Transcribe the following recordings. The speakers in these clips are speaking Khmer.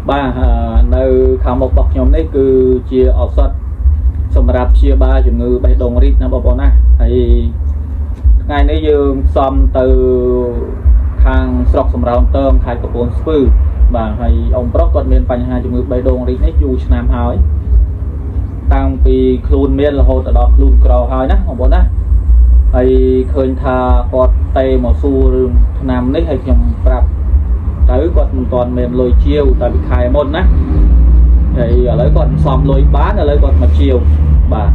បាទនៅខាងមុខរបស់ខ្ញុំនេះគឺជាឱសថសម្រាប់ព្យាបាលជំងឺបេះដូងរីកណាបងប្អូនណាហើយថ្ងៃនេះយើងផ្សំទៅខាងស្រុកសំរោងទងខេត្តកំពង់ស្ពឺបាទហើយអ៊ំប្រុសគាត់មានបញ្ហាជំងឺបេះដូងរីកនេះយូរឆ្នាំហើយតាំងពីខ្លួនមានរហូតដល់ខ្លួនក្រហើយណាបងប្អូនណាហើយឃើញថាគាត់តេមកសួររឿងឆ្នាំនេះហើយខ្ញុំប្រាប់ទៅគាត់មិនទាន់មានលុយជាវតែពីខែមុនណាហើយឥឡូវគាត់សំលុយបានឥឡូវគាត់មកជាវបាទ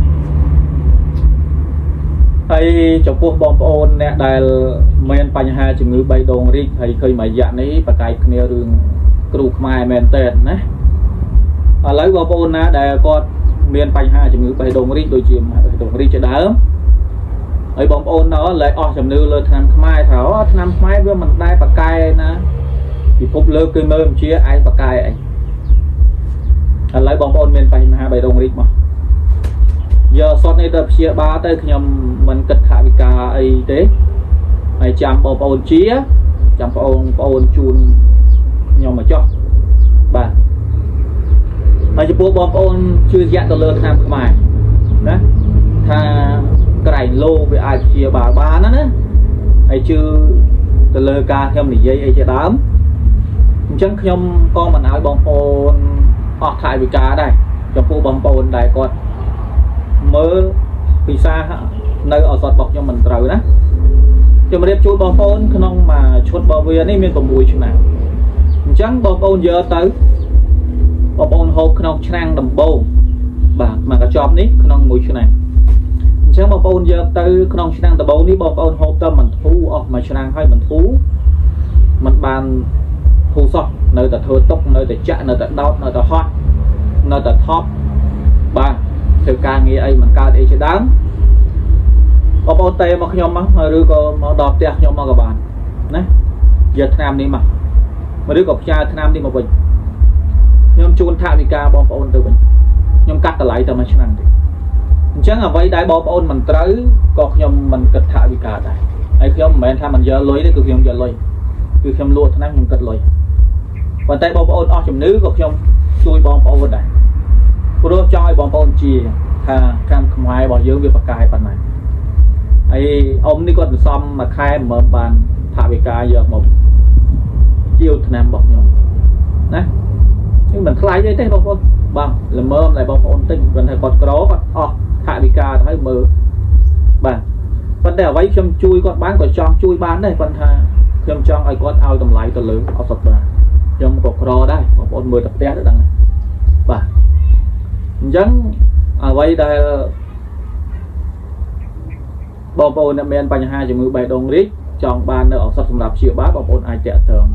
ហើយចំពោះបងប្អូនអ្នកដែលមានបញ្ហាជំងឺបេះដូងរីកហើយឃើញមួយរយៈនេះប្រកែកគ្នារឿងគ្រូខ្មែរមែនតើណាឥឡូវបងប្អូនណាដែលគាត់មានបញ្ហាជំងឺបេះដូងរីកដូចជាបេះដូងរីកជាដើមហើយបងប្អូននៅលែងអស់ជំនឿលើថ្នាំខ្មែរថាអូថ្នាំខ្មែរវាមិនដែលប្រកែណាពិភពលើគេមើលមិនជាឯងប្រកែអីឥឡូវបងប្អូនមានបញ្ហាបេះដូងរីកមកយកសតនេះទៅព្យាបាលទៅខ្ញុំមិនគិតថវិកាអីទេហើយចាំបងប្អូនជាចាំបងប្អូនជូនខ្ញុំមកចុះបាទហើយចំពោះបងប្អូនជឿជាក់ទៅលើថ្នាំខ្មែរណាថាក្រែងលោវាអាចព្យាបាលបានណាណាហើយជឿទៅលើការខ្ញុំនិយាយអីជាដើមអញ្ចឹងខ្ញុំក៏មិនឲ្យបងប្អូនអស់ថវិកាដែរចំពោះបងប្អូនដែលគាត់មើលពិសានៅឱសថរបស់ខ្ញុំមិនត្រូវណាជំរាបជូនបងប្អូនក្នុងមួយឈុតរបស់វានេះមាន6ឆ្នាំអញ្ចឹងបងប្អូនយកទៅបងប្អូនហូបក្នុងឆ្នាំដំបូងបាទមួយកញ្ចប់នេះក្នុងមួយឆ្នាំអញ្ចឹងបងប្អូនយកទៅក្នុងឆ្នាំដំបូងនេះបងប្អូនហូបទៅមិនធូរអស់មួយឆ្នាំហើយមិនធូរមិនបានធូរសោះនៅតែធ្វើទុកនៅតែចាក់នៅតែដោតនៅតែហត់នៅតែថប់បាទធ្វើការងារអីមិនកើតអីជាដើមបងប្អូនតេមកខ្ញុំមកឬក៏មកដល់ផ្ទះខ្ញុំមកក៏បានណាយកថ្នាំនេះមកឬក៏ផ្ញើថ្នាំនេះមកវិញខ្ញុំជូនថវិកាបងប្អូនទៅវិញខ្ញុំកាត់តម្លៃតែមួយឆ្នាំទេអញ្ចឹងអ្វីដែលបងប្អូនមិនត្រូវក៏ខ្ញុំមិនគិតថវិកាដែរហើយខ្ញុំមិនមែនថាមិនយកលុយទេគឺខ្ញុំយកលុយគឺខ្ញុំលក់ថ្នាំខ្ញុំគិតលុយប៉ុន្តែបងប្អូនអស់ជំនឿក៏ខ្ញុំជួយបងប្អូនដែរព្រោះចង់ឲ្យបងប្អូនជាថាកម្មខ្មែររបស់យើងវាប្រកាយប៉ុណ្ណាហើយអ៊ំនេះគាត់សន្សំមួយខែមិនបានថវិកាយកមកជាវថ្នាំរបស់ខ្ញុំណានេះមិនថ្លៃទេទេបងប្អូនបាទល្មមតែបងប្អូនទិញគាត់ថាគាត់ក្រគាត់អស់ថវិកាទៅហើយមើលបាទប៉ុន្តែអ្វីខ្ញុំជួយគាត់បានក៏ចង់ជួយបានដែរប៉ុន្តែខ្ញុំចង់ឲ្យគាត់ឲ្យតម្លៃទៅលើឱសថប្រាខ្ញុំក៏ក្រដែរបងប្អូនមើលតែផ្ទះទៅដឹងបាទអញ្ចឹងអ្វីដែលបងប្អូនអ្នកមានបញ្ហាជំងឺបេះដូងរីកចង់បាននៅឱសថសម្រាប់ព្យាបាលបងប្អូនអាចតាក់ទង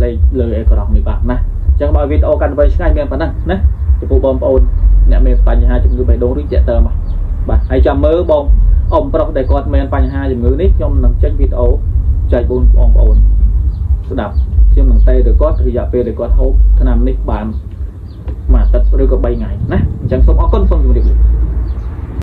លេខលើអេក្រង់នេះបាទណាអញ្ចឹងបើវីដេអូកាន់តែវែងឆ្ងាយមានប៉ុណ្ណឹងណាចំពោះបងប្អូនអ្នកមានបញ្ហាជំងឺបេះដូងរីកតាក់ទងបាទបាទហើយចាំមើលបងអ៊ំប្រុសដែលគាត់មានបញ្ហាជំងឺនេះខ្ញុំនឹងចេញវីដេអូចែកបងប្អូនស្ដាប់ខ្ញុំនឹងតេទៅគាត់រយៈពេលដែលគាត់ហូបថ្នាំនេះបានមួយអាទិត្យឬក៏3ថ្ងៃណាអញ្ចឹងសូមអរគុណសូមជម្រាបលា។